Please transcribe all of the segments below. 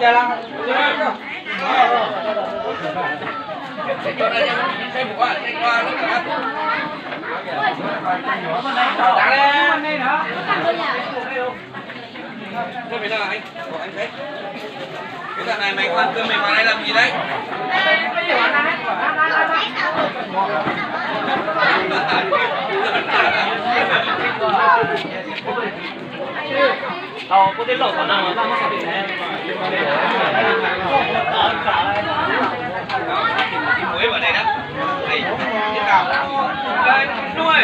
Cái thằng này mày quan tâm mày vào đây làm gì đấy? Tao có tiết lộ khả năng là tao mắc cái này. Muối vào đây đó. Đây, cái tao. Đây, nuôi.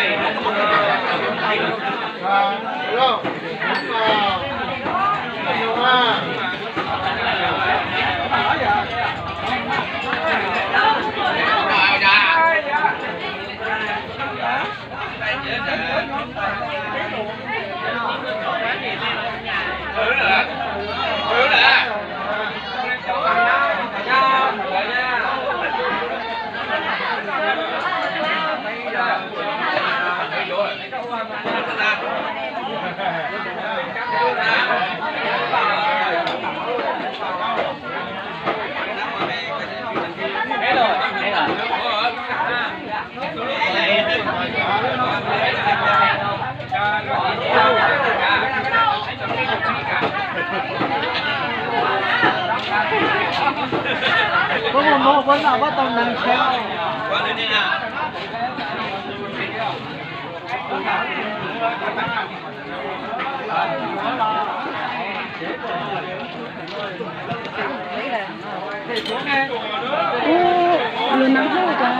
Koj mus muab koj noj koj tau neeg tshev. Ua, lus no hauj kawg.